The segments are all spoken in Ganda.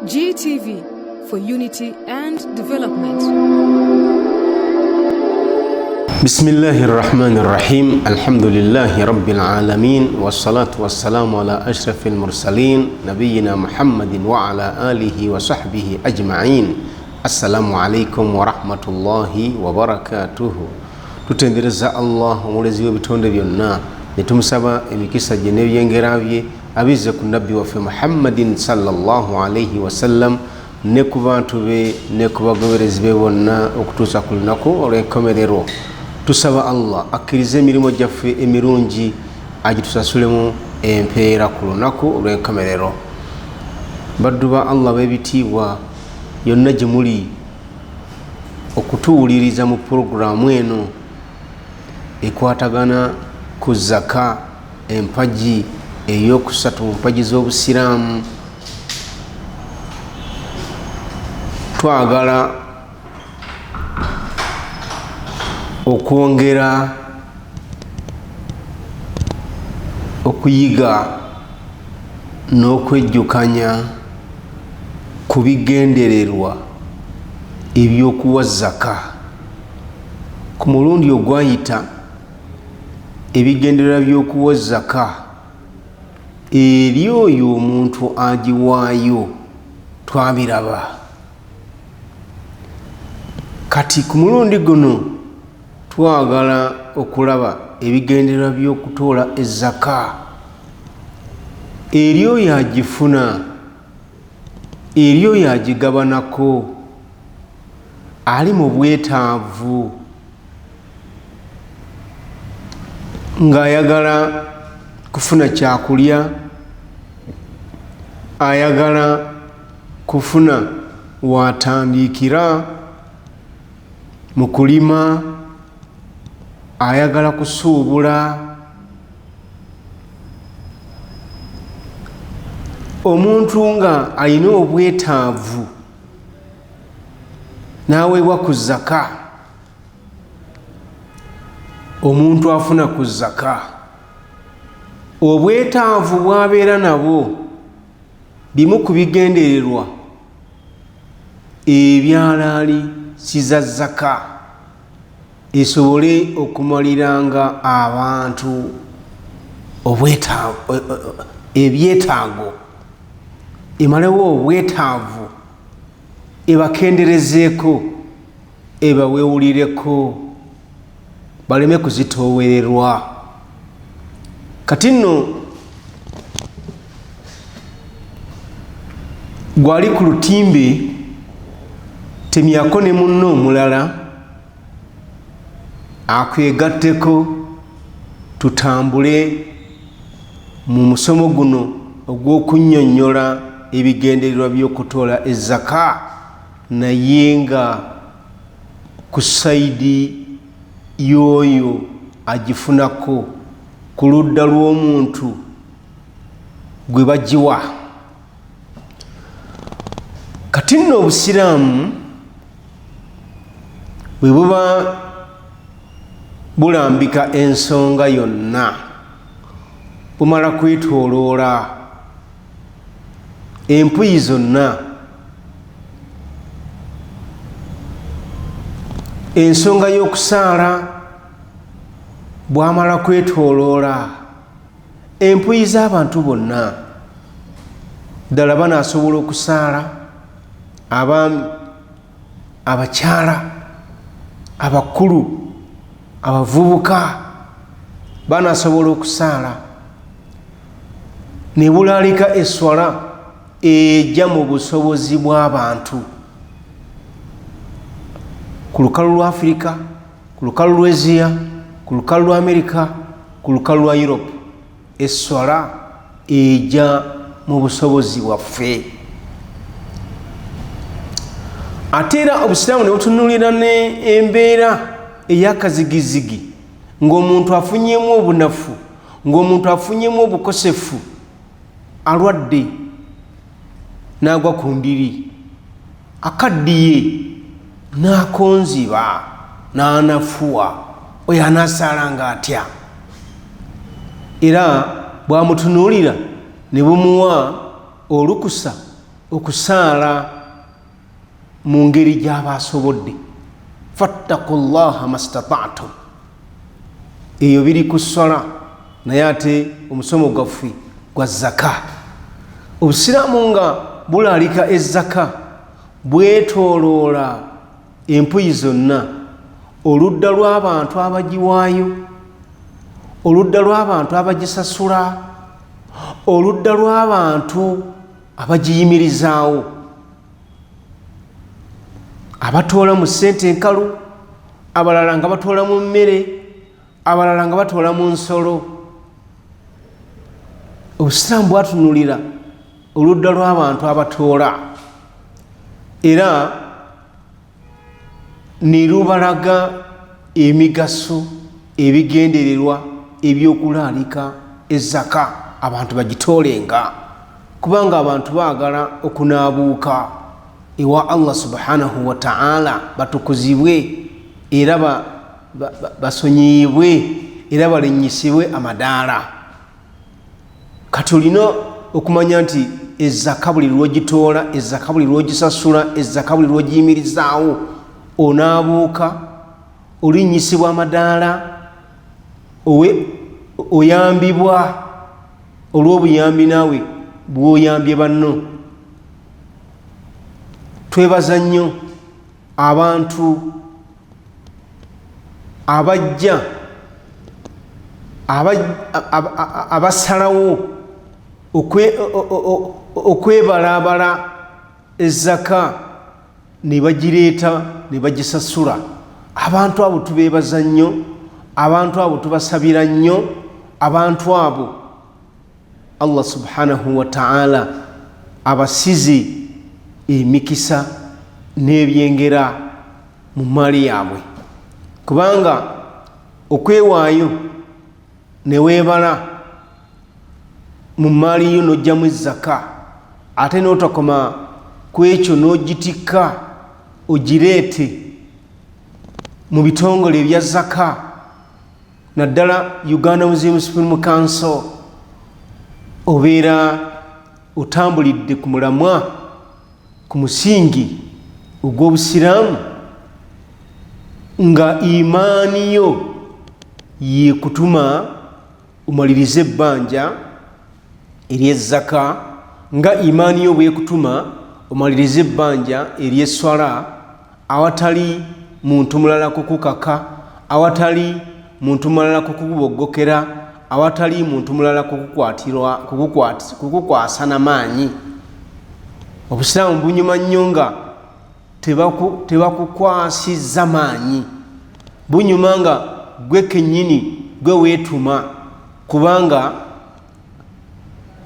GTV for unity and development. بسم الله الرحمن الرحيم، الحمد لله رب العالمين، والصلاة والسلام على أشرف المرسلين، نبينا محمد وعلى آله وصحبه أجمعين. السلام عليكم ورحمة الله وبركاته. Tutendereza Allah, omulezi w'ebitonde byonna, ne tumusaba emikisa gye n'ebyengera bye abizze ku nabbi waffe Muhammadin sallallahu alaihi wasallam, ne ku bantu be ne ku bagoberezi be bonna okutuusa ku lunaku olw'enkomerero. Tusaba Allah akkirize emirimu gyaffe emirungi, agitusasulemu empeera ku lunaku olw'enkomerero. Baddu ba Allah b'ebitiibwa, yonna gye muli okutuwuliriza mu puroguramu eno ekwatagana ku zaka, empagi eyokusatu mu mpagi z'obusiraamu, twagala okwongera okuyiga n'okwejjukanya ku bigendererwa ebyokuwa zaka. Ku mulundi ogwayita, ebigendererwa by'okuwa zaka eri oyo omuntu agiwaayo twabiraba. Kati ku mulundi guno twagala okulaba ebigendererwa by'okutoola ezaka eri oyo agifuna, eri oyo agigabanako ali mu bwetaavu ng'ayagala kufuna kyakulya, ayagala kufuna watandiikira mu kulima, ayagala kusuubula. Omuntu nga alina obwetaavu n'aweebwa ku zaka, omuntu afuna ku zaka, obwetaavu bw'abeera nabwo bimu ku bigendererwa ebyalaali siza zaka esobole okumaliranga abantu ebyetaago, emalewo obwetaavu, ebakenderezeeko, ebawewulireko baleme kuzitoowererwa. Kati nno gwali ku lutimbe, temyako ne munno omulala akwegatteko, tutambule mu musomo guno ogw'okunnyonnyola ebigendererwa by'okutoola ezaka, naye nga ku sayidi y'oyo agifunako, ku ludda lw'omuntu gwe bagiwa. Kati nno obusiraamu bwe buba bulambika ensonga yonna, bumala kwetooloola empuyi zonna. Ensonga y'okusaala bwamala kwetooloola empuyi z'abantu bonna, ddala banaasobola okusaala, abaami, abakyala, abakulu, abavubuka banasobola okusaala, ne bulaalika esswala ejja mu busobozi bw'abantu ku lukalu lwa Afirika, ku lukalu lwa Asia, ku lukalu lwa Amerika, ku lukalu lwa Europe. Esswala ejja mu busobozi bwaffe. Ate era obusiraamu ne butunuulira ne embeera ey'akazigizigi, ng'omuntu afunyemu obunafu, ng'omuntu afunyemu obukosefu, alwadde n'agwa ku ndiri, akaddiye n'akonziba n'anafuwa, oyo anaasaala atya? Era bwamutunuulira ne bumuwa olukusa. Okusaala mu ngeri gy'aba asobodde, fattaku llaha mastata'tum, eyo biri ku sswala. Naye ate omusomo gwaffe gwa zaka. Obusiraamu nga bulaalika ezaka bwetoloola empuyi zonna, oludda lw'abantu abagiwaayo, oludda lw'abantu abagisasula, oludda lw'abantu abagiyimirizaawo, abatoola mu ssente enkalu, abalala nga batoola mu mmere, abalala nga batoola mu nsolo. Obusiraamu bwatunulira oludda lw'abantu abatoola era ne lubalaga emigaso, ebigendererwa ebyokulaalika ezaka abantu bagitoolenga, kubanga abantu baagala okunaabuuka ewa Allah subhanahu wataala, batukuzibwe era basonyiyibwe era balinnyisibwe amadaala. Kati olina okumanya nti ezaka buli lwogitoola, ezaka buli lwogisasula, ezaka buli lwogiyimirizaawo, onaabuuka, olinnyisibwa amadaala, oyambibwa olw'obuyambi naawe bwoyambye banno. Twebaza nnyo abantu abajja abasalawo okwebalabala ezaka ne bagireeta ne bagisasula. Abantu abo tubeebaza nnyo, abantu abo tubasabira nnyo, abantu abo Allah subhanahu wataala abasize emikisa n'ebyengera mu maali yaabwe, kubanga okwewaayo neweebala mu maali yo n'ojjamu ezaka, ate n'otakoma ku ekyo n'ogitikka ogireete mu bitongole ebya zaka, naddala Uganda Muslim Supreme Council, obeera otambulidde ku mulamwa, ku musingi ogw'obusiraamu, nga imaani yo yekutuma omalirize ebbanja ery'ezzaka, nga imaani yo bwekutuma omalirize ebbanja ery'esswala awatali muntu mulala kukukaka, awatali muntu mulala kukuboggokera, awatali muntu mulala kukukwasa na maanyi. Obusiraamu bunyuma nnyo nga tebakukwasizza maanyi, bunyuma nga gwe kennyini gwe weetuma, kubanga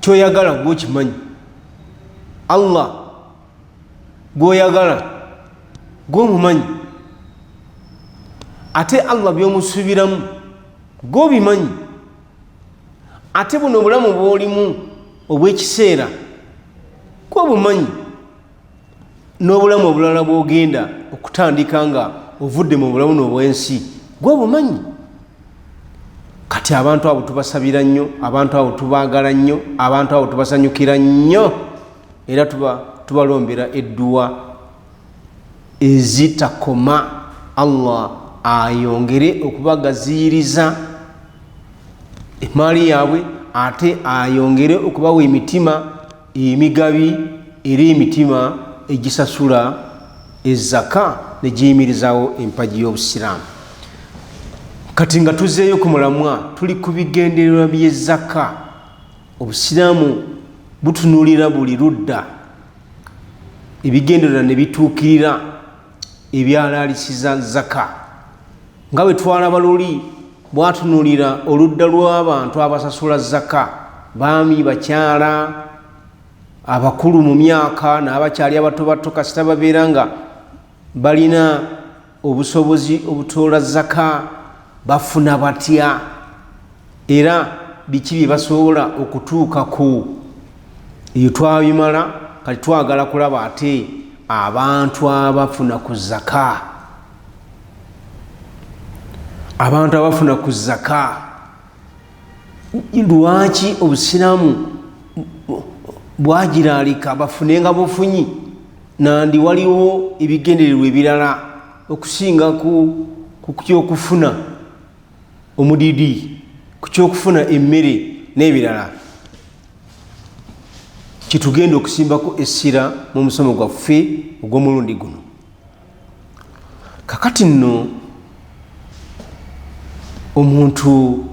kyoyagala gwokimanyi, Allah gwoyagala gwomumanyi, ate Allah byomusuubiramu gwobimanyi, ate buno obulamu bwolimu obw'ekiseera gwobumanyi, n'obulamu obulala bwogenda okutandika nga ovudde mu bulamu n'obwensi gwobumanyi. Kati abantu abo tubasabira nnyo, abantu abo tubaagala nnyo, abantu abo tubasanyukira nnyo, era tubalombera edduwa ezitakoma, Allah ayongere okubagaziyiriza emaali yaabwe, ate ayongere okubawa emitima emigabi era emitima egisasula ezaka negiyimirizawo empagi y'obusiraamu. Kati nga tuzeeyo ku mulamwa, tuli ku bigendererwa by'ezaka. Obusiraamu butunuulira buli ludda, ebigendererwa ne bituukirira ebyalaalisiza zaka. Nga bwe twalaba luli, bwatunuulira oludda lw'abantu abasasula zaka, baami, bakyala, abakulu mu myaka n'abakyali abato bato, kasita babeera nga balina obusobozi obutoola zaka, bafuna batya era biki bye basobola okutuukako. Eyo twabimala. Kati twagala kulaba ate abantu abafuna ku zaka, abantu abafuna ku zaka. Lwaki obusiraamu Bwagiraalika bafunenga bufunyi, nandi waliwo ebigendererwa ebirala okusinga ku kyokufuna omudidi, ku kyokufuna emmere n'ebirala, kyetugenda okusimbako essira mu musomo gwaffe ogw'omulundi guno. Kakati nno omuntu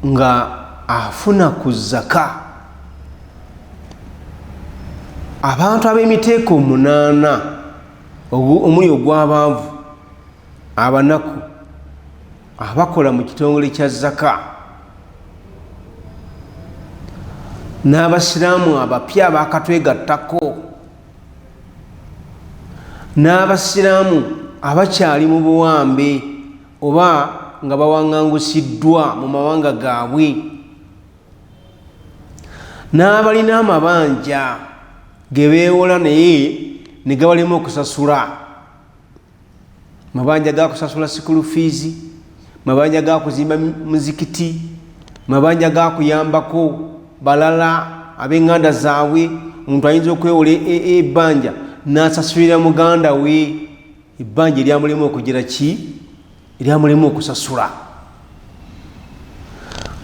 nga afuna ku zaka, abantu ab'emiteeko 8 omuli ogw'abaavu, abanaku, abakola mu kitongole kya zaka, n'abasiraamu abapya abakatwegattako, n'abasiraamu abakyali mu buwambe oba nga bawaŋŋangusiddwa mu mawanga gaabwe, n'abalina amabanja ge beewola naye ne gabalema okusasula, mabanja ga kusasula sikulu fiizi, mabanja ga kuzimba muzikiti, mabanja ga kuyambako balala ab'eŋŋanda zaabwe. Omuntu ayinza okwewola ebbanja n'asasulira muganda we ebbanja eryamulema okugira ki, eryamulema okusasula.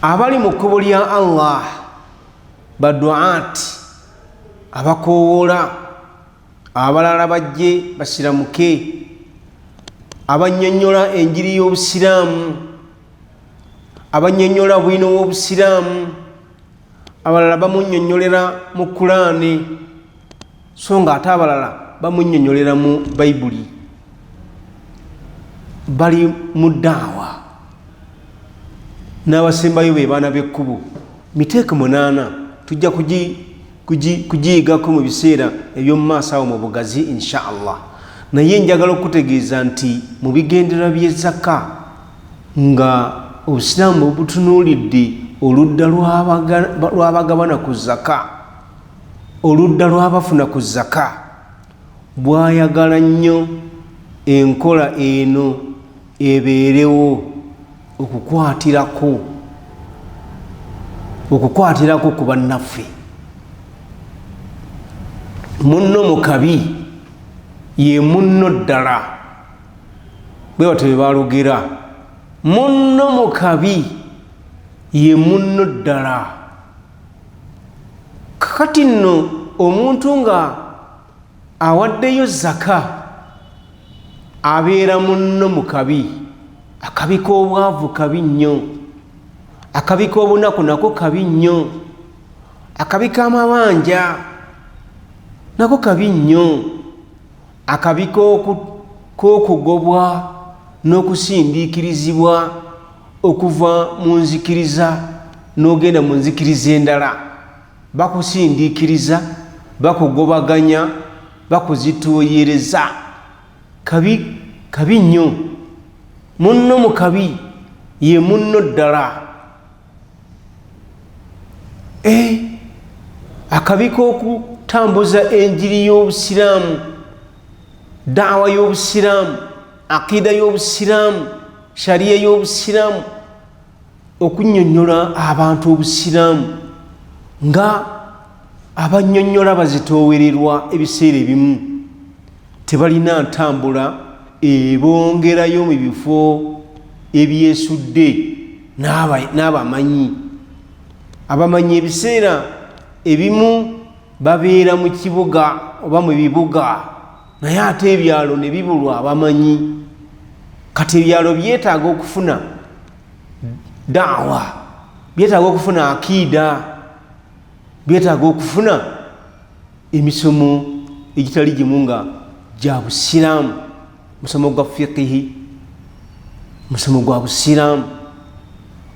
Abali mu kkubo lya Allah, baduaati abakowoola abalala bajje basiramuke, abannyonnyola enjiri y'obusiraamu, abannyonnyola bwino w'obusiraamu, abalala bamunnyonnyolera mu Kulaani, so nga ate abalala bamunnyonnyolera mu Bayibuli. Bali mu ddaawa. N'abasembayo be baana b'ekkubo. Miteeko 8 tujja kugiyigako mu biseera eby'omu maaso awo mu bugazi insha Allah. Naye njagala okutegeeza nti mu bigendererwa by'ezaka nga obusiraamu butunuulidde oludda lw'abagabana ku zaka, oludda lw'abafuna ku zaka, bwayagala nnyo enkola eno ebeerewo okukwatirako ku bannaffe. Munno mu kabi ye munno ddala, bwe batyo bwe baalugera. Munno mu kabi ye munno ddala. Kakati nno omuntu nga awaddeyo zaka abeera munno mu kabi. Akabi k'obwavu kabi nnyo, akabi k'obunaku nako kabi nnyo, akabi k'amabanja nako kabi nnyo, akabi k'okugobwa n'okusindiikirizibwa okuva mu nzikiriza n'ogenda mu nzikiriza endala. Bakusindiikiriza, bakugobaganya, bakuzitooyereza. Kabi, kabi nnyo. Munno mu kabi ye munno ddala. Akabi k'okutambuza enjiri y'obusiraamu, daawa y'obusiraamu, akida y'obusiraamu, sharia y'obusiraamu, okunnyonnyola abantu obusiraamu nga abannyonnyola bazitoowererwa ebiseera ebimu, tebalina ntambula ebongerayo mu bifo ebyesudde n'abamanyi. Abamanyi ebiseera ebimu babeera mu kibuga oba mu bibuga, naye ate ebyalo ne bibulwa abamanyi. Kati ebyalo byetaaga okufuna daawa, byetaaga okufuna akiida, byetaaga okufuna emisomo egitali gimu nga gya busiraamu, musomo gwa fiqihi, musomo gwa busiraamu,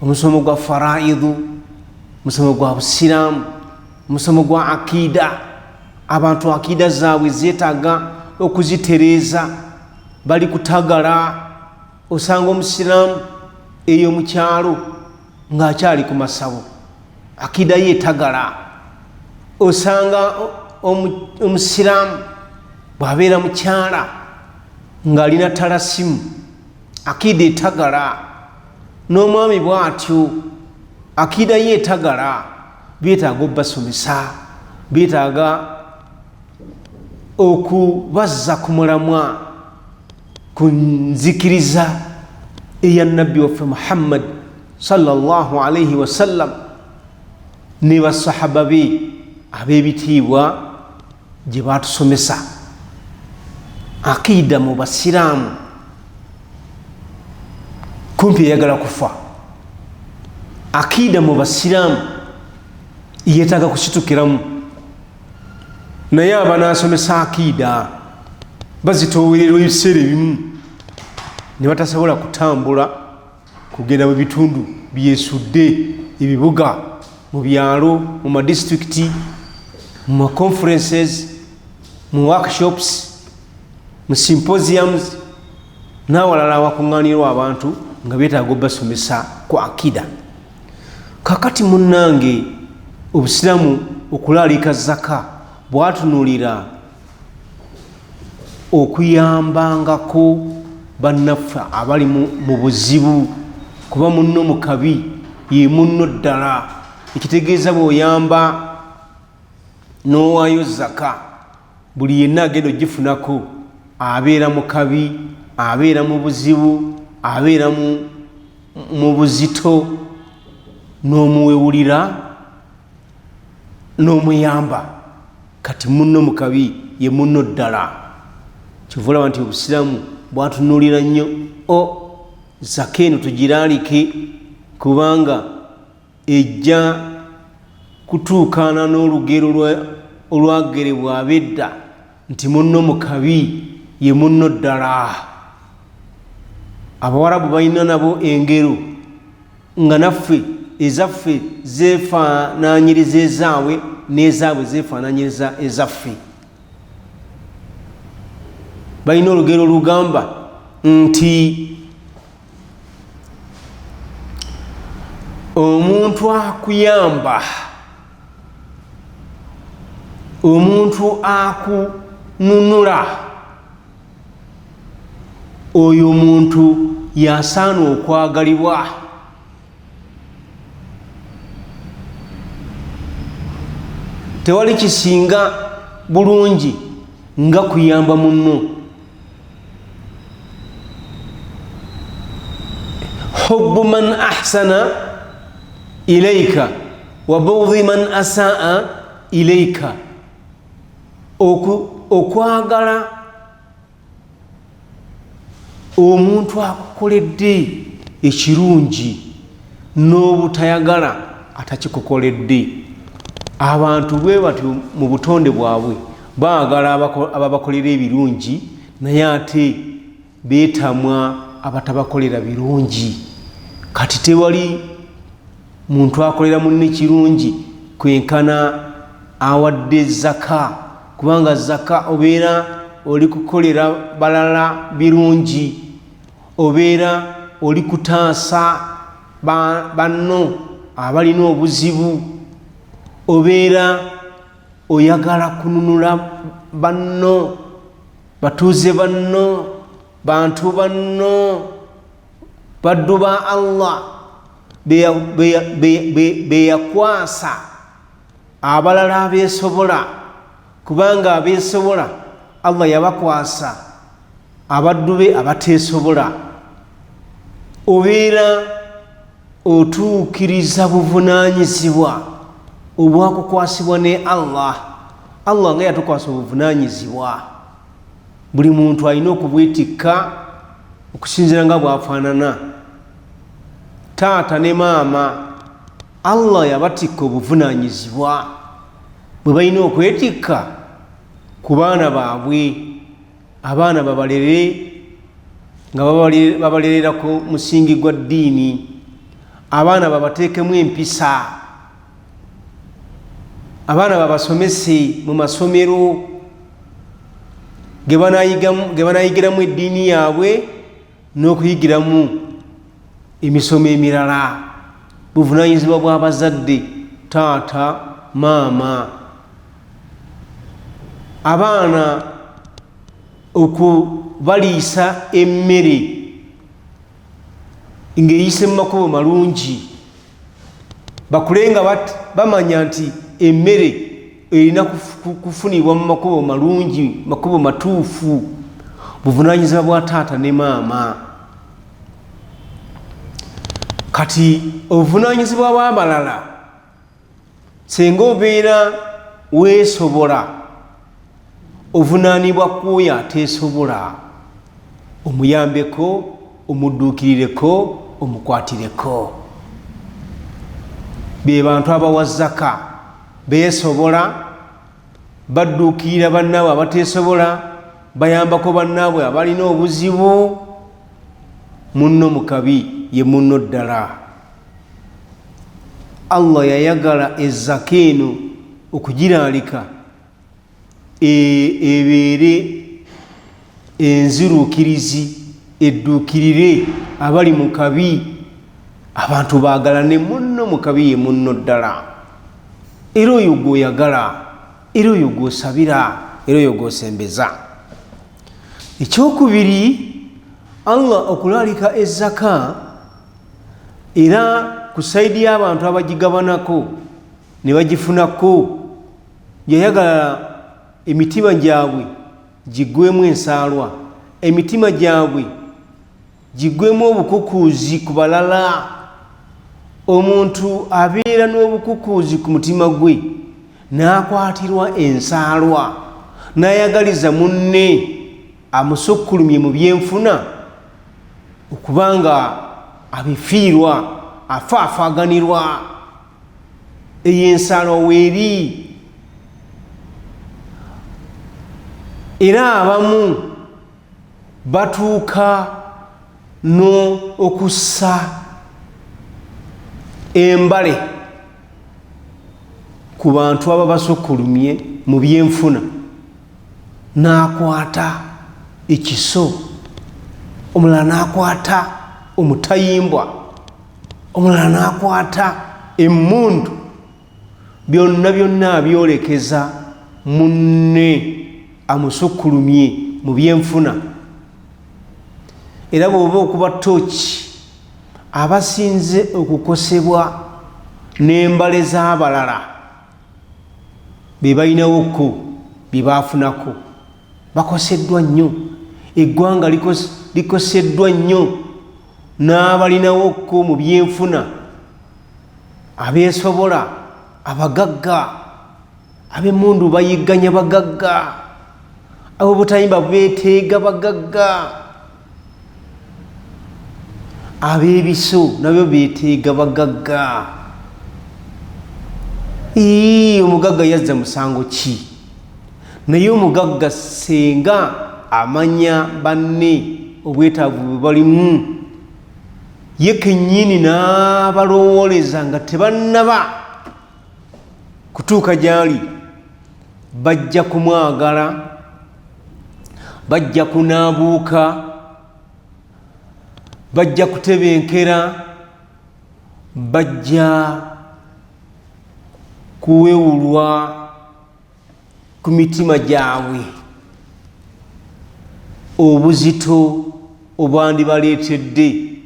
omusomo gwa faraidu, musomo gwa busiraamu, musomo gwa akiida. Abantu akiida zaabwe zeetaaga okuzitereeza, bali kutagala. Osanga omusiraamu eyo mu kyalo ng'akyali ku masabo, akiida ye etagala. Osanga omusiraamu bw'abeera mukyala ng'alina talasimu, akiida etagala. N'omwami bw'atyo akiida ye etagala. Byetaaga obbasomesa. Beetaaga okubazza ku mulamwa, ku nzikiriza eya Nabbi waffe Muhammad sallallahu alaihi wasallam ne basahaba be ab'ebitiibwa gye batusomesa. Akiida mu Basiraamu kumpi eyagala kufa. Akiida mu Basiraamu yeetaaga kusitukiramu, naye abanasomesa akiida bazitoowererwa ebiseera ebimu ne batasobola kutambula kugenda mu bitundu byesudde ebibuga, mu byalo, mu madisitulikiti, mu maconferences, mu workshops, mu symposiums n'awalala awakuŋŋaanirwa abantu nga beetaaga obasomesa ku akida. Kakati munnange, Obusiraamu okulaalika zaka bwatunulira okuyambangako bannaffe abali mu buzibu, kuba munno mu kabi ye munno ddala. Ekitegeeza, bw'oyamba n'owaayo zaka, buli yenna agenda ogifunako abeera mu kabi, abeera mu buzibu, abeera mu buzito, n'omuwewulira n'omuyamba. Kati munno mu kabi ye munno ddala. Kyova olaba nti Obusiraamu bwatunuulira nnyo o zaka eno tugiraalike, kubanga ejja kutuukaana n'olugero olwagerebwa ab'edda nti munno mu kabi ye munno ddala. Abawarabu balina nabo engero nga naffe ezaffe zefaananyiriza ezaabwe, n'ezaabwe zefaananyiriza ezaffe. Balina olugero olugamba nti omuntu akuyamba, omuntu akununula, oyo omuntu yasaana okwagalibwa. Tewali kisinga bulungi nga kuyamba munno. Hubbu man ahsana ilaika wa bugdi man asaa ilaika. Okwagala omuntu akukoledde ekirungi n'obutayagala atakikukoledde. Abantu bwe batyo mu butonde bwabwe, baagala ababakolera ebirungi, naye ate beetamwa abatabakolera birungi. Kati tewali muntu akolera munne kirungi kwenkana awadde zaka, kubanga zaka obeera oli kukolera balala birungi, obeera oli kutaasa banno abalina obuzibu, obeera oyagala kununula banno, batuuze banno, bantu banno, baddu ba Allah beyakwasa abalala abeesobola, kubanga abeesobola Allah yabakwasa abaddu be abateesobola. Obeera otuukiriza buvunaanyizibwa obwakukwasibwa ne Allah. Allah nga yatukwasa obuvunaanyizibwa, buli muntu alina okubwetikka okusinziira nga bwafaanana. Taata ne maama, Allah yabatikka obuvunaanyizibwa bwe balina okwetikka ku baana baabwe. Abaana babalere nga babalerera ku musingi gwa ddiini, abaana babateekemu empisa, abaana babasomese mu masomero ge banayigiramu eddiini yaabwe n'okuyigiramu emisomo emirala. Buvunanyizibwa bw'abazadde, taata, maama. Abaana okubaliisa emmere ng'eyise mu makubo malungi, bakule nga bamanya nti emmere Erina kufunibwa mu makubo malungi, makubo matuufu. Buvunanyizibwa bwa taata ne maama. Kati obuvunanyizibwa bw'abalala, senga obeera weesobola, ovunaanibwa kwoyo ateesobola, omuyambeko, omudduukirireko, omukwatireko. Be bantu abawa zaka, beesobola, badduukirira bannaabwe abateesobola, bayambako bannaabwe abalina obuzibu. Munno mu kabi ye munno ddala. Allah yayagala ezaka eno okugiraalika ebeere enziruukirizi, edduukirire abali mu kabi. Abantu baagalane, munno mu kabi ye munno ddala, era oyo gw'oyagala, era oyo gw'osabira, era oyo gw'osembeza. Ekyokubiri, Allah okulaalika ezaka era ku saidi y'abantu abagigabanako ne bagifunako, yayagala emitima gyabwe gigwemu ensaalwa, emitima gyabwe gigwemu obukukuuzi ku balala. Omuntu abeera n'obukukuuzi ku mutima gwe n'akwatirwa ensaalwa, n'ayagaliza munne amusukkulumye mu byenfuna okubanga abifiirwa, afaafaganirwa. Eyo ensaalwa weeri. Era abamu batuuka no okussa embale ku bantu ababasukkulumye mu byenfuna, n'akwata ekiso, omulala n'akwata omutayimbwa, omulala n'akwata emmundu, byonna byonna abyolekeza munne amusukkulumye mu byenfuna. Era bw'oba okuba tooki, abasinze okukosebwa n'embale z'abalala be balinawokko bye baafunako, bakoseddwa nnyo. Eggwanga likoseddwa nnyo n'abalinawokko mu byenfuna, abeesobola, abagagga. Ab'emmundu bayigganya bagagga, ab'obutayimba beeteega bagagga, ab'ebiso nabyo beeteega bagagga. Ii, omugagga yazza musango ki? Naye omugagga senga amanya banne obwetaavu bwe balimu, ye kennyini n'abalowooleza nga tebannaba kutuuka gy'ali, bajja kumwagala, bajja kunaabuuka, bajja kutebenkera, bajja kuwewulwa ku mitima gyabwe obuzito obwandibaleetedde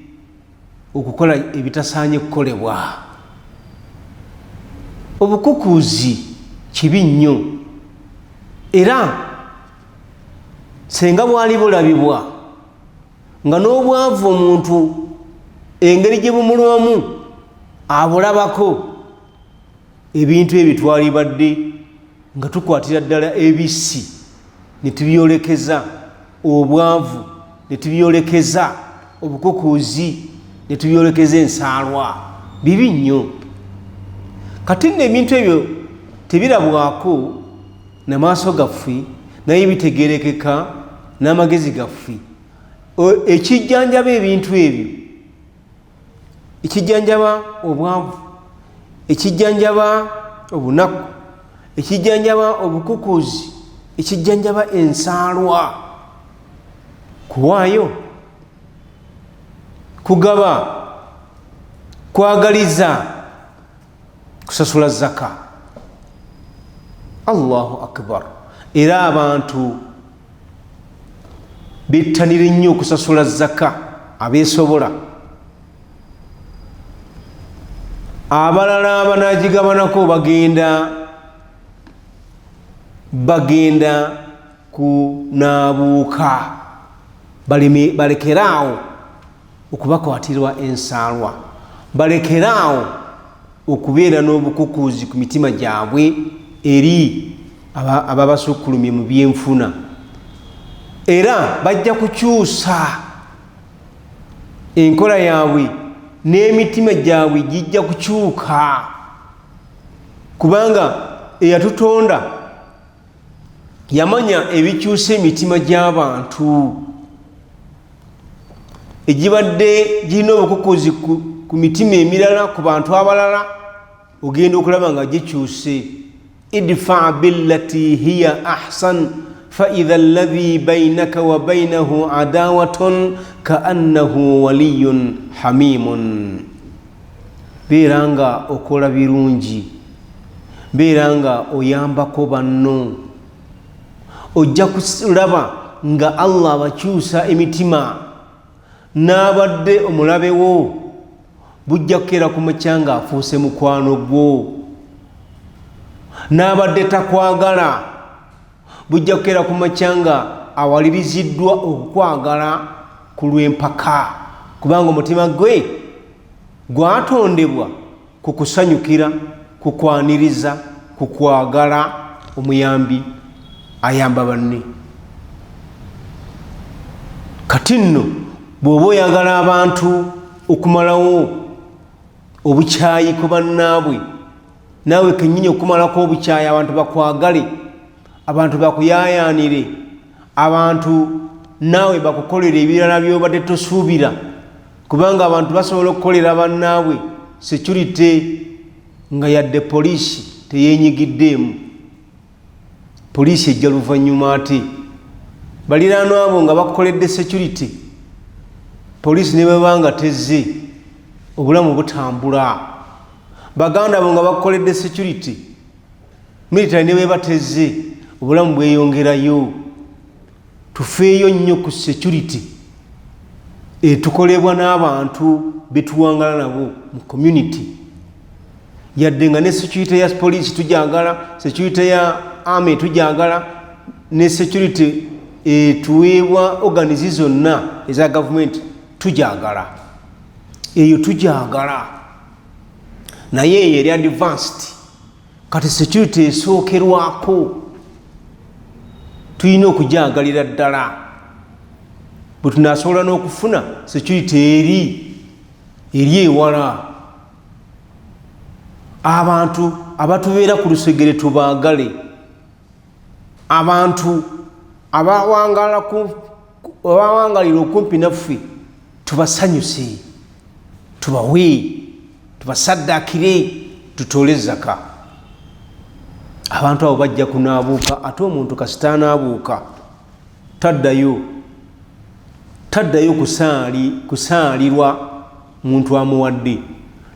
okukola ebitasaanye kukolebwa. Obukukuuzi kibi nnyo, era senga bwali bulabibwa nga n'obwavu omuntu engeri gye bumulwamu abulabako, ebintu ebyo twalibadde nga tukwatira ddala ebissi ne tubyolekeza obwavu, ne tubyolekeza obukukuuzi, ne tubyolekeza ensaalwa. Bibi nnyo. Kati nno ebintu ebyo tebirabwako na maaso gaffe, naye bitegerekeka n'amagezi gaffe. Ekijjanjaba ebintu ebyo, ekijjanjaba obwavu, ekijjanjaba obunaku, ekijjanjaba obukukuuzi, ekijjanjaba ensaalwa, kuwaayo, kugaba, kwagaliza, kusasula zaka. Allahu akbar! Era abantu bettanire nnyo okusasula zaka, abeesobola. Abalala abanagigabanako bagenda Bagenda kunaabuuka, balekeraawo okubakwatirwa ensaalwa, balekeraawo okubeera n'obukukuuzi ku mitima gyabwe eri ababasukkulumye mu byenfuna. Era bajja kukyusa enkola yaabwe n'emitima gyabwe gijja kukyuka, kubanga eyatutonda yamanya ebikyusa emitima gy'abantu egibadde girina obukukuzi ku mitima emirala, ku bantu abalala. Ogenda okulaba nga gikyuse. Idfa billati hiya ahsan faidha alladhi bainaka wa bainahu adawatun kaannahu waliyun hamimun. Beera nga okola birungi, beera nga oyambako banno, ojja kulaba nga Allah abakyusa emitima. N'abadde omulabewo bujja kukeera ku makya nga afuuse mukwano gwo, n'abadde takwagala bujja kukeera ku makya nga awaliriziddwa okukwagala ku lw'empaka, kubanga omutima gwe gwatondebwa ku kusanyukira, ku kwaniriza, ku kwagala omuyambi ayamba banne. Kati nno bw'oba oyagala abantu okumalawo obukyayi ku bannaabwe, naawe kennyini okumalako obukyayi, abantu bakwagale, abantu bakuyaayaanire, abantu naawe bakukolera ebirala by'obadde tosuubira, kubanga abantu basobola okukolera bannaabwe security nga yadde poliisi teyeenyigiddeemu. Poliisi ejja luvannyuma, ate baliraanwa abo nga bakukoledde security, poliisi ne bweba nga tezze, obulamu butambula. Baganda bo nga bakukoledde security, military ne bweba tezze, obulamu bweyongerayo. Tufeeyo nnyo ku security etukolebwa n'abantu betuwangala nabo mu community, yadde nga ne security ya police tujagala, security ya army tujagala, ne security etuweebwa organizi zonna eza gavumenti tujagala, eyo tujagala, naye eyo eri advanced. Kati security esookerwako tulina okujagalira ddala. Bwe tunasobola n'okufuna security eri ewala, abantu abatubeera ku lusegere tubaagale, abantu abawangalira okumpi naffe tubasanyuse, tubawe, tubasaddakire, tutole zaka. Abantu abo bajja kunaabuuka. Ate omuntu kasita anaabuuka taddayo kusaalirwa muntu amuwadde,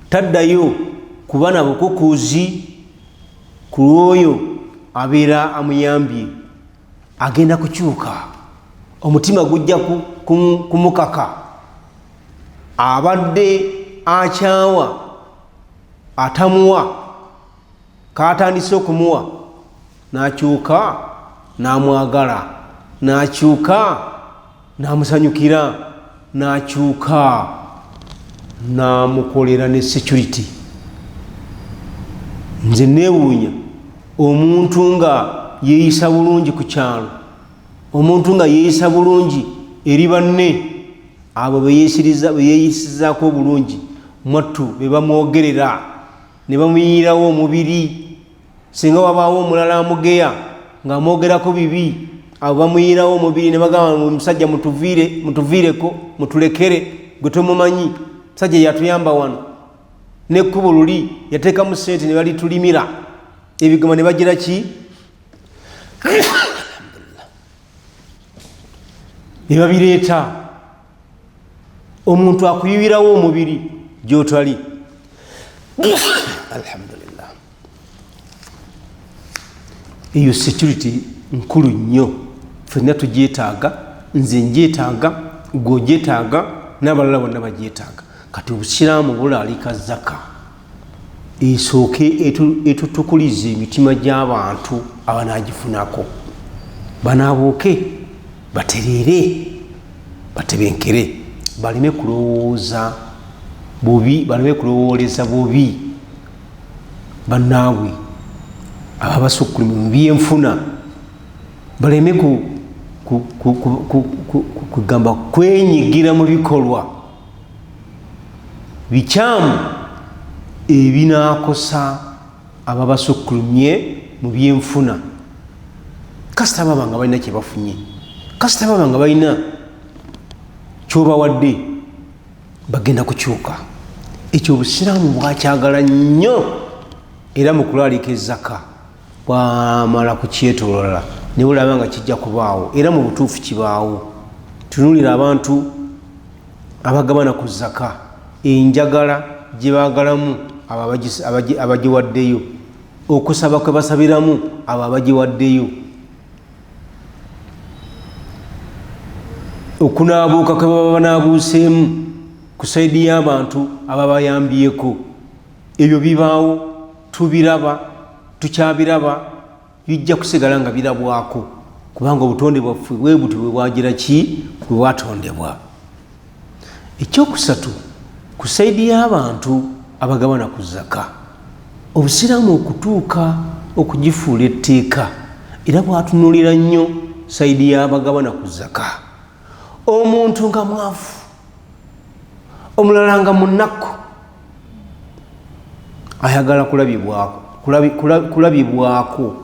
taddayo kuba na bukukuuzi ku lw'oyo abeera amuyambye. Agenda kukyuka, omutima gujja kumukaka. Abadde akyawa atamuwa, katandise okumuwa, n'akyuka n'amwagala, n'akyuka n'amusanyukira, n'akyuka n'amukolera ne security. Nze neewuunya omuntu nga yeeyisa bulungi ku kyalo, omuntu nga yeeyisa bulungi eri banne, abo beyeeyisizaako obulungi mwattu be bamwogerera ne bamuyiirawo omubiri. Singa wabaawo omulala amugeya ng'amwogerako bibi, abo bamuyiirawo omubiri ne bagamba, musajja mutuviireko, mutulekere, gwe tomumanyi, musajja yatuyamba wano nekkubo luli yateekamu sente ne balitulimira ebigoma ne bagira ki ne babireeta. Omuntu akuyuwirawo omubiri gyotali. Alhamdulillah, eyo security nkulu nnyo, fenna tugyetaaga. Nze ngyetaaga, gwe ogyetaaga, n'abalala bonna bagyetaaga. Kati obusiraamu bulaalika zaka. Esooke etutukulize emitima gy'abantu abanaagifunako, banaabuuke, batereere, batebenkere, baleme kulowooza bubi, baleme kulowooleza bubi bannaabwe ababasukkulumye mu byenfuna, baleme kugamba kwenyigira mu bikolwa bikyamu ebinaakosa ababasukkulumye mu byenfuna. Kasita baba nga balina kyebafunye, kasita baba nga balina kyobawadde, bagenda kukyuka. Ekyo obusiraamu bwakyagala nnyo, era mu kulaalika ezaka bwamala kukyetolola ne bulaba nga kijja kubaawo, era mu butuufu kibaawo. Tunuulira abantu abagabana ku zaka, enjagala gye baagalamu abo abagiwaddeyo, okusaba kwe basabiramu abo abagiwaddeyo, okunaabuuka kwe baba banaabuuseemu ku saidi y'abantu ababayambyeko. Ebyo bibaawo, tubiraba, tukyabiraba, bijja kusigala nga birabwako, kubanga obutonde bwaffe bwe butyo bwe bwagira ki, bwe bwatondebwa. Ekyokusatu, ku saidi y'abantu abagabana ku zaka, obusiraamu okutuuka okugifuula etteeka era bwatunuulira nnyo saidi y'abagabana ku zaka. Omuntu nga mwavu, omulala nga munaku, ayagala kulabibwako,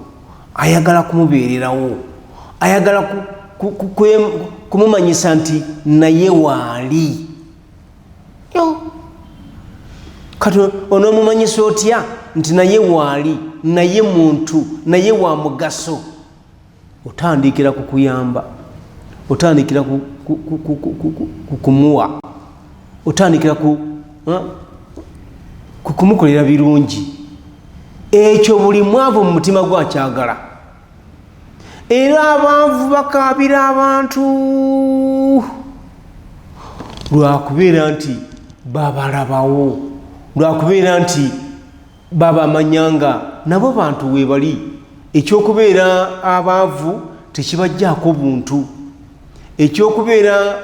ayagala kumubeererawo, ayagala kumumanyisa nti naye waali. Kati onoomumanyisa otya nti naye waali, naye muntu, naye wa mugaso? Otandikira ku kuyamba, otandikira ku kumuwa, otandikira ku kumukolera birungi. Ekyo buli mwavu mu mutima gwe akyagala. Era abaavu bakaabira abantu lwakubeera nti babalabawo, lwakubeera nti babamanya nga nabo bantu webali. Ekyokubeera abaavu tekibajjaako buntu, ekyokubeera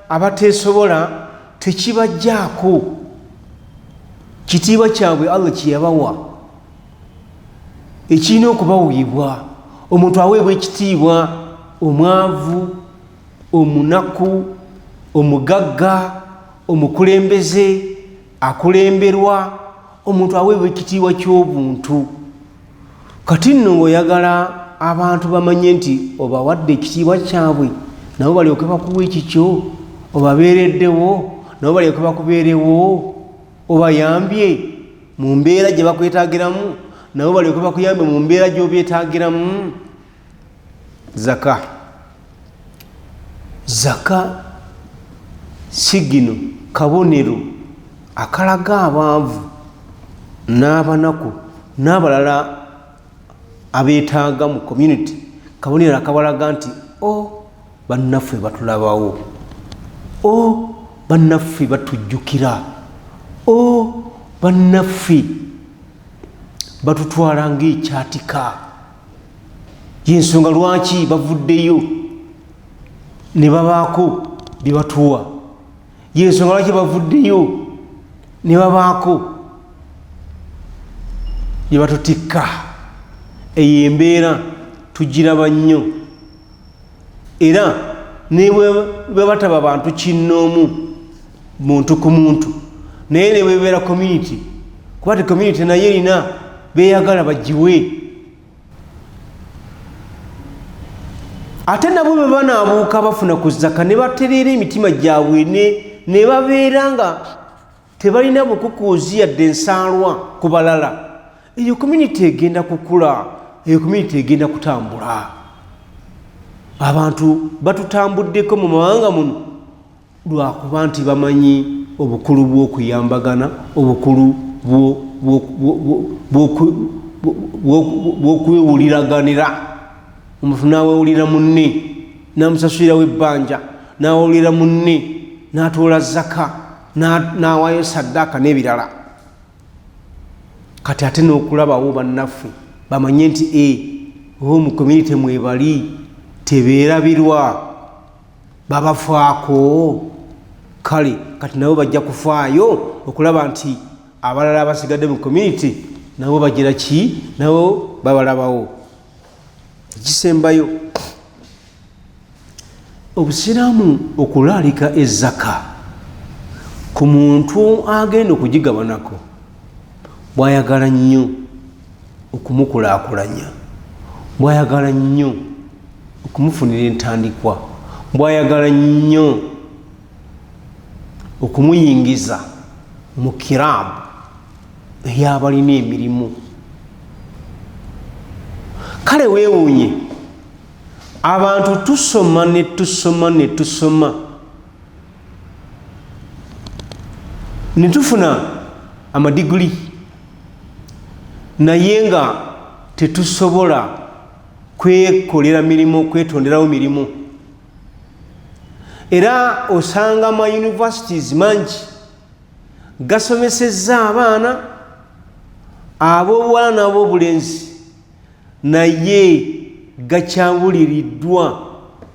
abateesobola tekibajjaako kitiibwa kyabwe Allah kyeyabawa ekirina okubaweebwa. Omuntu aweebwa ekitiibwa, omwavu, omunaku, omugagga, omukulembeze, akulemberwa, omuntu aweebwa ekitiibwa ky'obuntu. Kati nno ng'oyagala abantu bamanye nti obawadde ekitiibwa kyabwe, nabo balyoke bakuwa ekikyo, obabeereddewo nabo balyoke bakubeerewo, obayambye mu mbeera gye bakwetaagiramu nabo balyoke bakuyambe mu mbeera gy'obeetaagiramu. Zaka sigino kabonero akalaga abaavu n'abanaku n'abalala abeetaaga mu community, kabonero akabalaga nti o bannaffe batulabawo, o bannaffe batujjukira, o bannaffe batutwala ng'ekyatika. Yensonga lwaki bavuddeyo ne babaako bye batuwa, yensonga lwaki bavuddeyo ne babaako bye batutikka. Eyo embeera tugiraba nnyo, era ne bwe bataba bantu kinnoomu, muntu ku muntu, naye ne bwebeera community, kuba ti community naye erina beeyagala bagiwe. Ate nabo bwe banaabuuka bafuna ku zaka ne batereera emitima gyabwe ne babeera nga tebalina bukukuuzi yadde ensaalwa ku balala, eyo community egenda kukula, eyo community egenda kutambula. Abantu batutambuddeko mu mawanga muno lwakuba nti bamanyi obukulu bw'okuyambagana, obukulu bw'okwewuliraganira. Omuntu n'awewulira munne n'amusasulirawo ebbanja, n'awewulira munne n'atoola zaka, n'awaayo saddaaka n'ebirala. Kati ate n'okulabawo bannaffe bamanye nti mu community mwebali, tebeerabirwa, babafaako. Kale kati nabo bajja kufaayo okulaba nti abalala abasigadde mu community nabo bagira ki, nabo babalabawo. Ekisembayo, obusiraamu okulaalika ezaka ku muntu agenda okugigabanako bwayagala nnyo okumukulaakulanya, bwayagala nnyo okumufunira entandikwa, bwayagala nnyo okumuyingiza mu kiraabu eyabalina emirimu. Kale weewuunye, abantu tusoma ne tusoma ne tusoma ne tufuna amadiguli, naye nga tetusobola kwekolera mirimu, kwetonderawo mirimu. Era osanga ama universities mangi gasomesezza abaana ab'obuwala n'ab'obulenzi, naye gakyabuliriddwa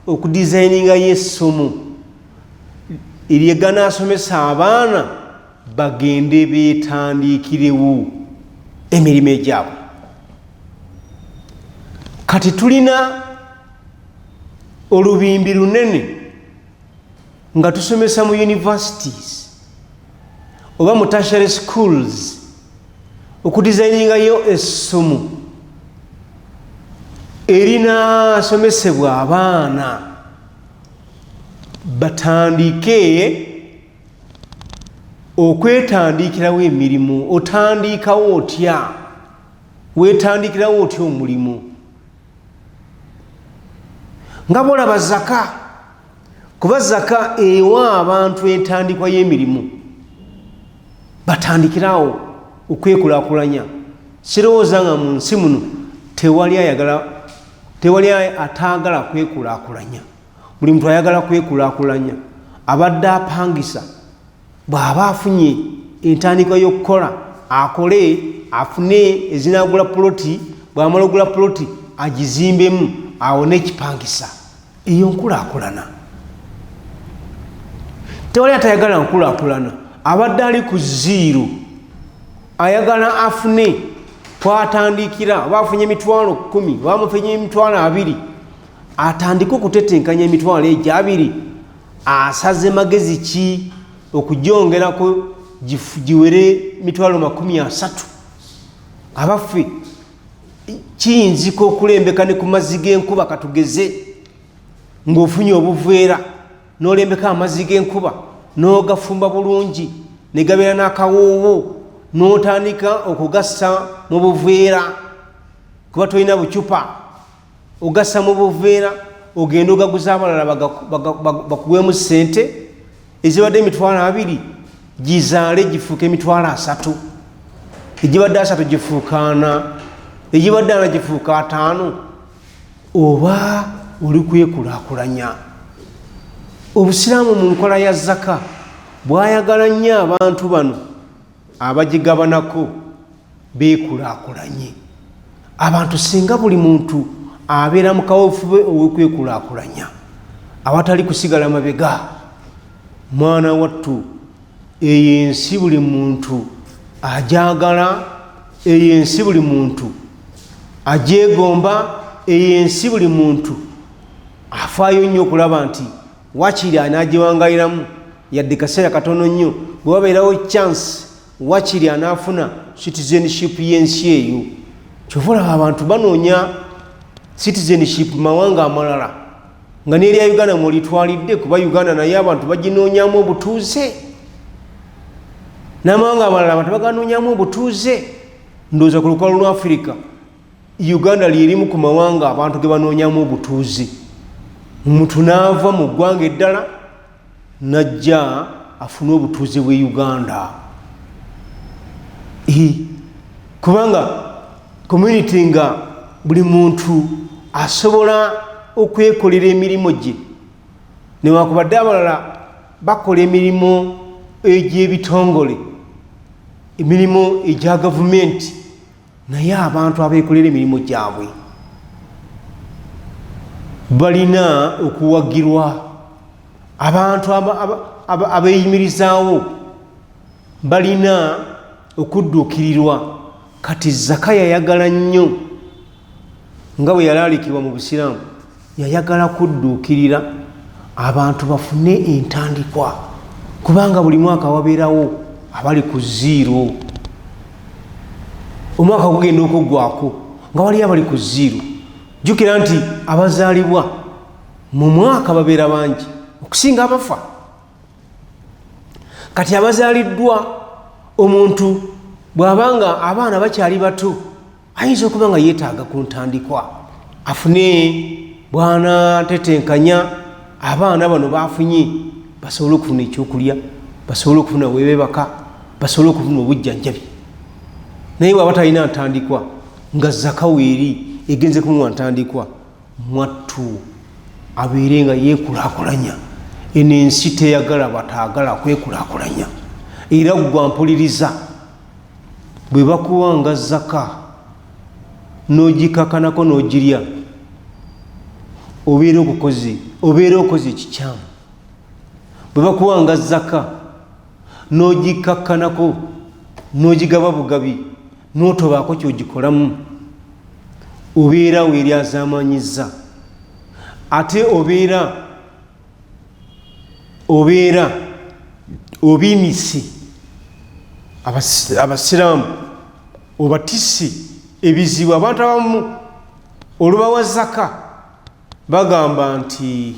okudizayiningayo essomo erye ganaasomesa abaana bagende beetandiikirewo emirimu egyabwe. Kati tulina olubimbi lunene nga tusomesa mu universities oba mu tertiary schools okudizayiningayo essomo erinasomesebwa abaana batandike okwetandikirawo emirimu. Otandikawo otya? Wetandikirawo otya omulimu? Nga bolaba zaka, kuba zaka ewa abantu entandikwa y'emirimu, batandikirawo okwekulakulanya. Sirowooza nga mu nsi muno tewali ayagala, tewali ataagala kwekulakulanya. Buli muntu ayagala kwekulakulanya. Abadde apangisa bw'aba afunye entandikwa y'okukola, akole afune ezinagula puloti, bw'amala ogula puloti agizimbemu, awone ekipangisa. Eyo nkulaakulana. Tewali atayagala nkulaakulana. Abadde ali ku ziiro ayagala afune kwatandikira, oba afunye 100,000 oba amufunye 20,000, atandike okutetenkanya emitwalo egyo abiri, asaze magezi ki okugyongerako giwere 300,000. Abaffe, kiyinzika okulembeka ne ku mazzi g'enkuba? Katugeze ng'ofunye obuveera n'olembeka amazzi g'enkuba n'ogafumba bulungi ne gabeera n'akawoowo, n'otandika okugassa mu buveera, kuba tolina bucupa, ogassa mu buveera, ogenda ogaguza abalala bakuweemu ssente ezibadde 20,000 gizaale gifuuka 30,000, egibadde 30 gifuuka 40, egibadde 40 gifuuka 50. Oba oli kwekulaakulanya. Obusiraamu mu nkola ya zaka bwayagala nnyo abantu bano abagigabanako beekulaakulanye. Abantu singa buli muntu abeera mu kaweefube ow'okwekulaakulanya awatali kusigala mabega, mwana wattu, eyo ensi buli muntu ajagala, eyo ensi buli muntu agyegomba, eyo ensi buli muntu afaayo nnyo okulaba nti wakiri anaagiwangaliramu yadde kaseera katono nnyo. Bwe wabeerawo chance, wakiri anaafuna citizenship y'ensi eyo. Kyova olaba abantu banoonya citizenship mu mawanga amalala nga n'erya Uganda mwolitwalidde, kuba Uganda naye abantu baginoonyamu obutuuze, n'amawanga amalala abantu baganoonyamu obutuuze. Ndowooza ku lukalu lwa Afirika, Uganda lyerimu ku mawanga abantu ge banoonyamu obutuuze. Omuntu n'ava mu ggwanga eddala najja afune obutuuze bwe Uganda, kubanga community nga buli muntu asobola okwekolera emirimu gye, newankubadde abalala bakola emirimu egy'ebitongole. Emirimu egya gavumenti, naye abantu abeekolera emirimu gyabwe balina okuwagirwa. Abantu abeeyimirizaawo balina okudduukirirwa. Kati zaka yayagala nnyo, nga bwe yalaalikibwa mu Busiraamu, yayagala kudduukirira abantu bafune entandikwa, kubanga buli mwaka wabeerawo abali ku zero. Omwaka gugenda okuggwako nga waliyo abali ku zero. Jjukira nti abazaalibwa mu mwaka babeera bangi okusinga abafa. Kati abazaaliddwa, omuntu bw'abanga abaana bakyali bato, ayinza okuba nga yeetaaga ku ntandikwa afune bwanatetenkanya abaana bano bafunye, basobole okufuna ekyokulya, basobole okufuna webebaka, basobole okufuna obujjanjabi. Naye bwaba talina ntandikwa, nga zaka weeri egenze kumuwa ntandikwa, mwattu abeere nga yeekulakulanya. Eno ensi teyagala bataagala kwekulakulanya. Era gwa mpuliriza, bwe bakuwa nga zaka n'ogikakanako n'ogirya, obeera okoze ekikyamu. Bwe bakuwa nga zaka n'ogikakkanako n'ogigaba bugabi n'otobaako kyogikolamu, obeera weeryazaamanyizza, ate obeera obiimisi Abasiraamu, obatisi ebizibu. Abantu abamu olubawa zaka bagamba nti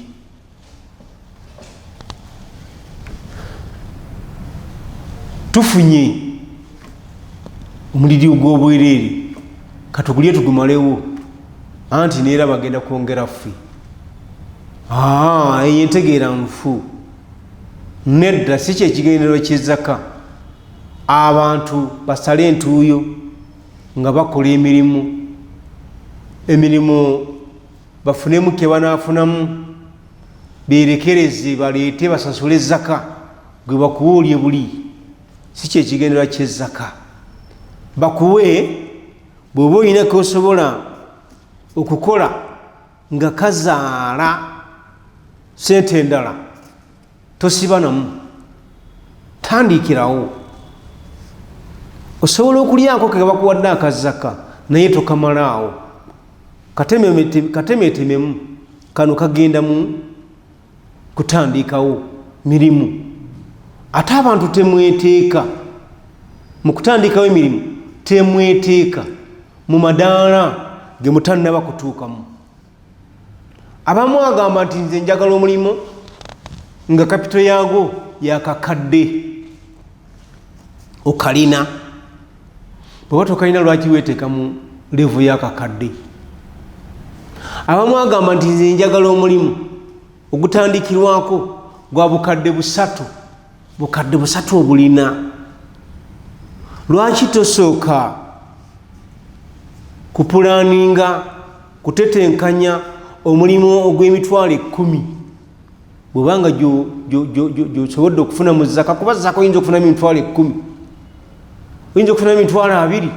tufunye omuliri ogw'obwereere, katugulye tugumalewo, anti neera bagenda kwongera ffe. Eyo entegeera nfu. Nedda, si kyekigendererwa kyezaka. Abantu basale entuuyo nga bakola emirimu, bafunemu ke banaafunamu, berekereze, baleete basasule zaka. Gwe bakuwa olye buli, si kyekigendererwa kyezaka. Bakuwe bw'oba olina kosobola okukola nga kazaala sente endala, tosiba namu, tandikirawo. Osobola okulyako ke bakuwadde akazaka, naye tokamalaawo, katemetememu. Kano kagenda mu kutandikawo mirimu. Ate abantu temweteeka mu kutandikawo emirimu, temweteeka mu madaala ge mutannaba kutuukamu. Abamu agamba nti nze njagala omulimu nga kapito yaagwo yakakadde. Okalina? Bweba tokalina, lwaki weteeka mu level yakakadde? Abamu agamba nti nze njagala omulimu ogutandikirwako gwa 300,000. 300,000 obulina? Lwaki tosooka kupulaninga kutetenkanya omulimu ogw'emitwalo 10, bwebanga gyosobodde okufuna mu zaka? Kuba zaka oyinza okufunamu 10,000, oyinza okufunamu 20,000.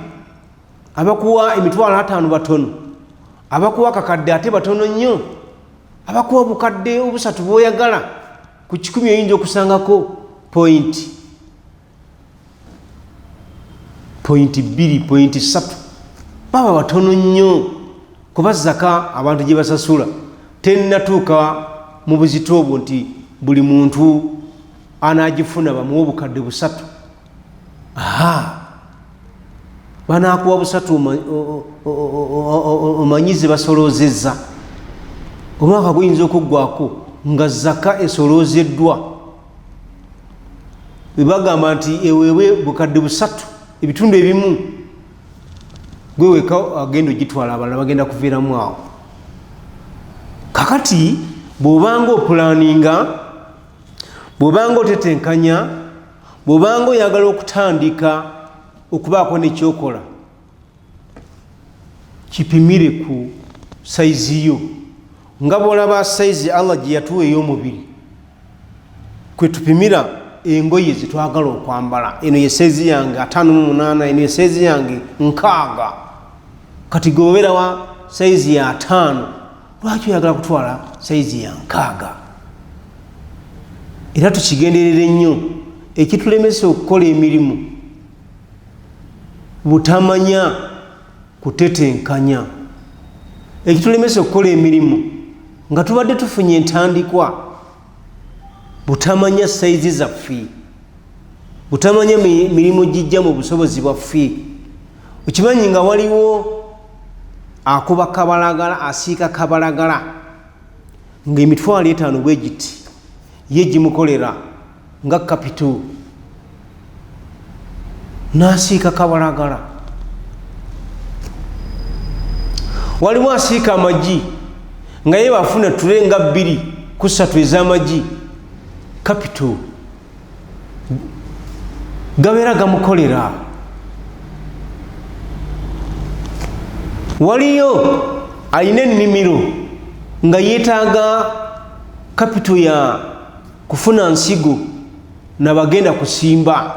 Abakuwa 50,000 batono, abakuwa kakadde ate batono nnyo. Abakuwa 3,000 bwoyagala ku 100, oyinza okusangako point 2, point 3, baba batono nnyo, kuba zaka abantu gye basasula tennatuuka mu buzito obwo nti buli muntu anagifuna bamuwa 300,000. Aha, banakuwa 300, omanyize basoloozezza. Omwaka guyinza okuggwako nga zaka esoloozeddwa, bwebagamba nti eweebwe 300,000, ebitundu ebimu gwe weka agenda ogitwala, abalala bagenda kuviiramu awo. Kakati bw'obanga opulaninga, bw'obanga otetenkanya, bw'obanga oyagala okutandika okubaako nekyokola, kipimire ku sayizi yo. Nga bwolaba sayizi Allah gye yatuwa ey'omubiri, kwe tupimira. Engoye zetwagala okwambala, eno ye sayizi yange 58, eno ye sayizi yange 60. Kati gwe wa sayizi ya 5, lwaki oyagala kutwala sayizi ya 60? Era tukigenderere nnyo, ekitulemesa okukola emirimu butamanya kutetenkanya. Ekitulemesa okukola emirimu nga tubadde tufunye entandikwa butamanya sayizi zaffe, butamanya mirimu gijja mu busobozi bwaffe. Okimanyi nga waliwo akuba kabalagala, asiika kabalagala nga 50,000 bwe giti ye gimukolera nga kapito, n'asiika kabalagala. Waliwo asiika amagi nga ye bafuna tule nga 2 ku 3 ez'amagi, kapito gabeera gamukolera. Waliyo alina ennimiro nga yeetaaga kapito ya kufuna nsigo nabagenda kusimba,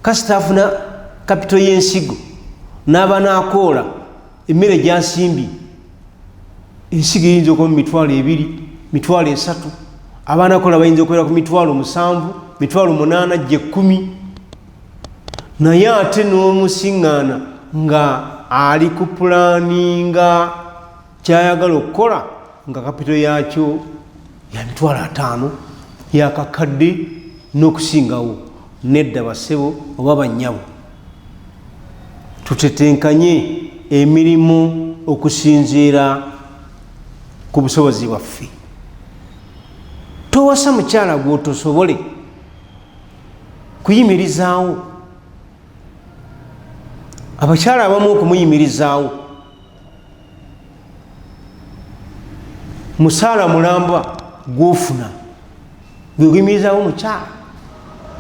kasita afuna kapito y'ensigo n'aba n'akoola emmere gy'asimbye, ensigo eyinza okuba mu 20,000, 30,000, abaanakola bayinza okubeera ku 7,000, 8,000, gye 10. Naye ate n'omusiŋŋaana nga ali ku pulaninga kyayagala okukola nga kapito yakyo ya 50,000, yakakadde n'okusingawo. Nedda bassebo oba bannyabo, tutetenkanye emirimu okusinziira ku busobozi bwaffe. Towasa mukyala gw'otosobole kuyimirizaawo. Abakyala abamu okumuyimirizaawo musaala mulamba gw'ofuna gwe guyimirizaawo mukyala.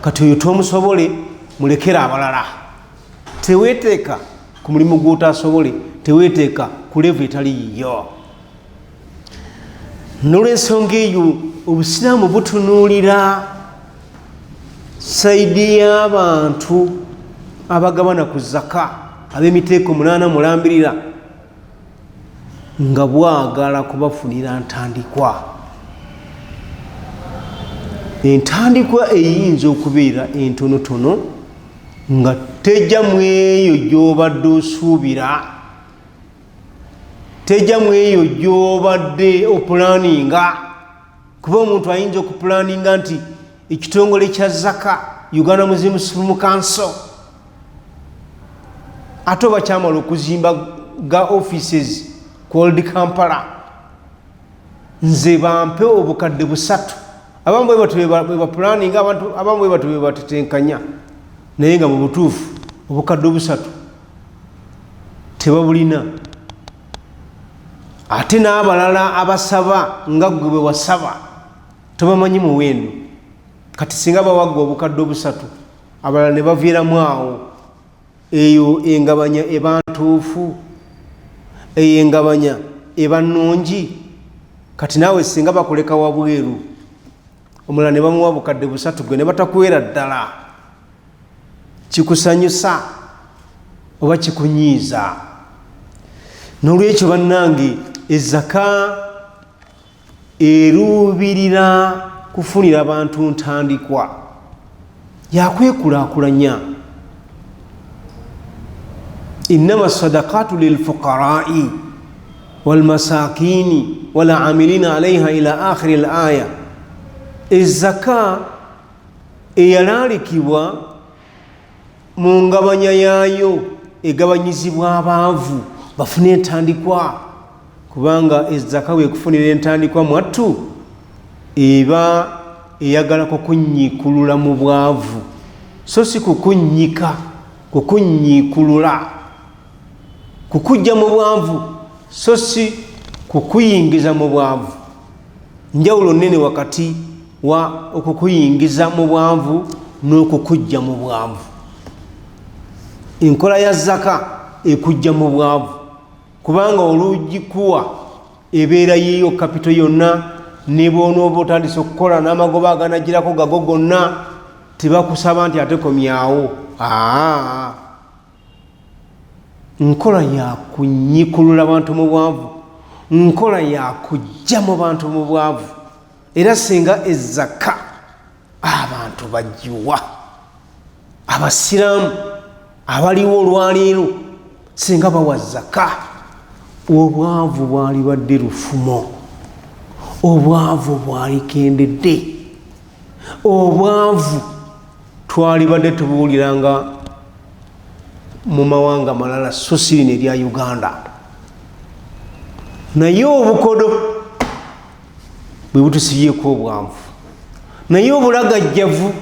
Kati oyo tomusobole, mulekere abalala. Teweeteeka ku mulimu gw'otasobole, teweeteeka ku levu etali yiyo. N'olwensonga eyo obusiraamu butunuulira saidi y'abantu abagabana ku zaka ab'emiteeko 8 mulambirira, nga bwagala kubafunira ntandikwa. Entandikwa eyinza okubeera entonotono nga tejja mu eyo gy'obadde osuubira, tejja mu eyo gy'obadde opulaninga. Kuba omuntu ayinza okupulaninga nti ekitongole kya zaka Uganda Muslim Supreme Council, ate oba kyamala okuzimba ga offices ku Old Kampala, nze bampe obukadde 3. Abamu bwe batyo bwe bapulaninga, abantu abamu bwe batyo bwe batetenkanya, naye nga mu butuufu obukadde 3 tebabulina. Ate n'abalala abasaba nga ggwe bwe wasaba tobamanyi muwendo. Kati singa bawagga obukadde 3, abalala ne baviiramu awo, eyo engabanya eba ntuufu, eyo engabanya eba nnungi. Kati naawe singa bakuleka wabweru, omulala ne bamuwa bukadde 3, gwe ne batakuwera ddala, kikusanyusa oba kikunyiiza? N'olwekyo bannange, ezaka eruubirira kufunira bantu ntandikwa yakwekulaakulanya. Innama sadakatu lilfuqarai walmasakini walamilina alaiha ila akhiri l aya. Ezaka eyalaalikibwa mu ngabanya yaayo egabanyizibwa abaavu bafune entandikwa, kubanga ezaka bwekufunira entandikwa mwattu eba eyagala kukunyiikulula mu bwavu, so si kukunnyika, kukunyiikulula, kukujja mu bwavu, so si kukuyingiza mu bwavu. Njawulo nnene wakati wa okukuyingiza mu bwavu n'okukujja mu bwavu. Enkola ya zaka ekujja mu bwavu, kubanga olugikuwa ebeera yiyo kapito yonna, Ne bwonooba otandise okukola n'amagoba aganagirako gago gonna, tebakusaba nti ate komyawo. Aa, nkola yakunyikulula bantu mu bwavu, nkola yakujja mu bantu mu bwavu. Era singa ezaka abantu bagiwa abasiraamu abaliwo olwaleero, singa bawa zaka, obwavu bwalibadde lufumo, obwavu bwalikendedde, obwavu twalibadde tubuwuliranga mu mawanga malala, so si lino erya Uganda. Naye obukodo bwe butusibyeko obwavu, naye obulagajjavu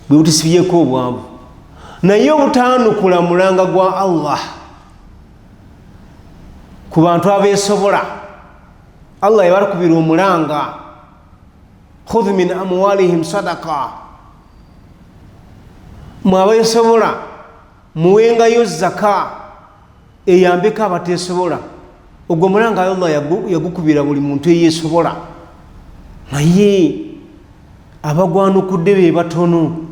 bwe butusibyeko obwavu, naye obutaanukula mulanga gwa Allah ku bantu abeesobola. Allah yabalukubira omulanga, khudh min amwalihim sadaka, mwe abeesobola muwengayo zaka eyambeko abateesobola. Ogwo mulanga Allah yagukubira buli muntu eyeesobola, naye abagwanukudde be batono,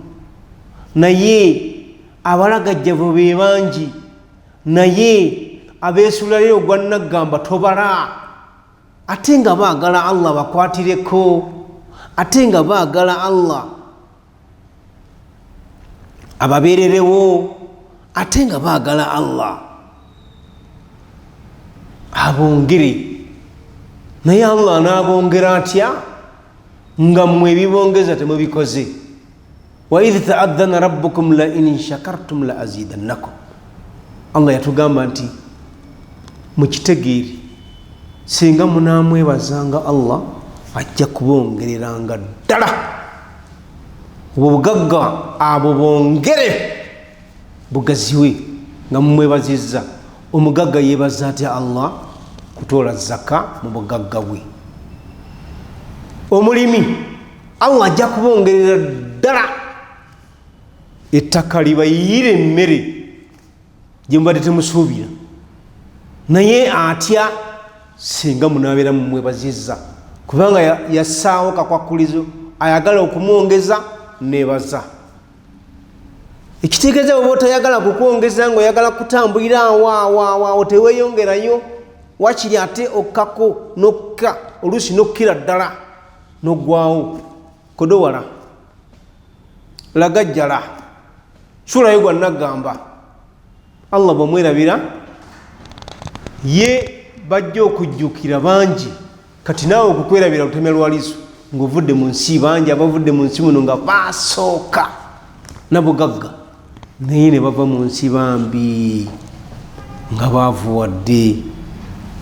naye abalagajjavu be bangi, naye abeesuulirayo ogwa naggamba tobala, ate nga baagala Allah bakwatireko, ate nga baagala Allah ababeererewo, ate nga baagala Allah abongere. Naye Allah anaabongera atya nga mmwe ebibongeza temubikoze? Wa idh taadhana rabbukum la in shakartum la azidannakum. Allah yatugamba nti mukitegeere, singa munaamwebazanga Allah ajja kubongereranga ddala obwo bugagga, abo bongere bugaziwe nga mumwebazizza. Omugagga yeebaza atya Allah? Kutoola zaka mu bugagga bwe. Omulimi Allah ajja kubongerera ddala ettaka libayiyire emmere gye mubadde temusuubira. Naye atya? Singa munabeera mumwebazizza, kubanga yassaawo kakwakulizo, ayagala okumwongeza nebaza. Ekitegeeza bweba otayagala kukwongeza nga oyagala kutambulira awoawoawo, teweyongerayo, wakiri ate okkako nokka, oluusi nokkira ddala noggwawo. Kodowala, lagajjala, sulayo gwa naggamba. Allah bwamwerabira ye bajja okujjukira bangi. Kati naawe okukwerabira lutemya lwa liiso ng'ovudde mu nsi. Bangi abavudde mu nsi muno nga basooka nabugagga, naye ne bava mu nsi bambi nga baavuwadde.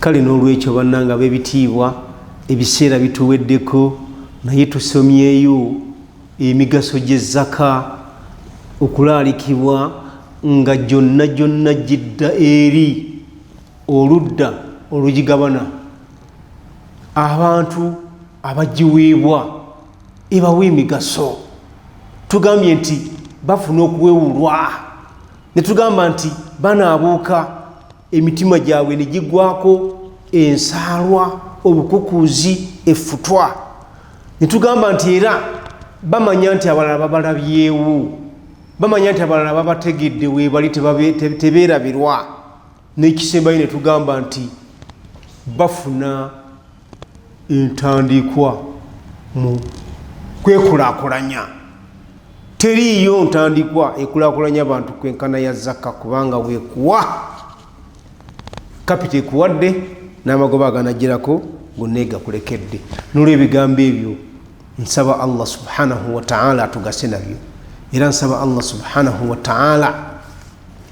Kale n'olwekyo bannanga ab'ebitiibwa, ebiseera bituweddeko, naye tusomyeyo emigaso gy'ezzaka, okulaalikibwa nga gyonna gyonna gidda eri oludda olugigabana, abantu abagiweebwa ebawa emigaso. Tugambye nti bafuna okuwewulwa, ne tugamba nti banaabuuka emitima gyabwe ne gigwako ensaalwa, obukukuuzi, effutwa, ne tugamba nti era bamanya nti abalala babalabyewo, bamanya nti abalala babategedde weebali, tebeerabirwa. N'ekisembayo ne tugamba nti bafuna entandikwa mu kwekulaakulanya. Teriiyo ntandikwa ekulaakulanya abantu kwenkana ya zaka, kubanga bwekuwa kapita ekuwadde n'amagoba aganagirako gonna egakulekedde. Nolw'ebigambo ebyo nsaba Allah subhanahu wataala atugase nabyo, era nsaba Allah subhanahu wataala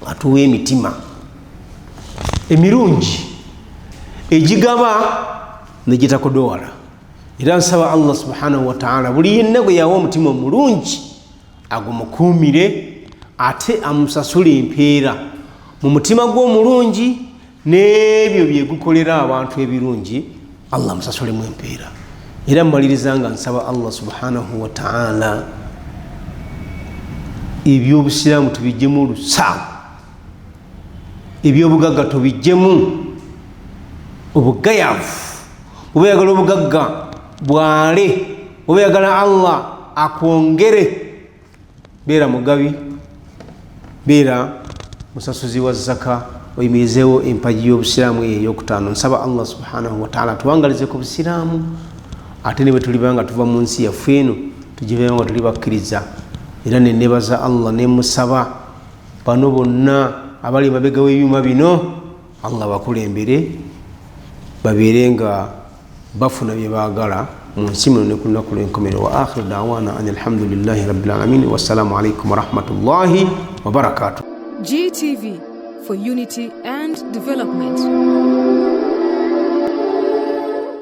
atuwa emitima emirungi egigaba negitakudowala. Era nsaba Allah subhanahu wataala buli yenna gwe yawa omutima omulungi agumukuumire, ate amusasule empeera mu mutima gwe omulungi n'ebyo byegukolera abantu ebirungi, Allah amusasulemu empeera. Era mmaliriza nga nsaba Allah subhanahu wataala ebyobusiraamu tubijjemu olusaamu, ebyobugagga tubijjemu obugayavu. Oba oyagala obugagga Bwale oba oyagala Allah akwongere, beera mugabi, beera musasuzi wa zaka, oyimirizeewo empagi y'obusiraamu eyo eyokutaano. Nsaba Allah subhanahu wataala tuwangalize ku busiraamu, ate ne bwe tuliba nga tuva mu nsi yaffe eno, tugiveeyo nga tuli bakkiriza. Era nenebaza Allah, nemusaba bano bonna abali emabega w'ebyuma bino, Allah bakulembere, babeere nga bafuna bye baagala mu nsi muno ne ku lunaku lw'enkomerero. Wa akhiru dawana an alhamdulillahi rabbil alamin, wassalamu alaikum warahmatullahi wabarakatuh. GTV for unity and development.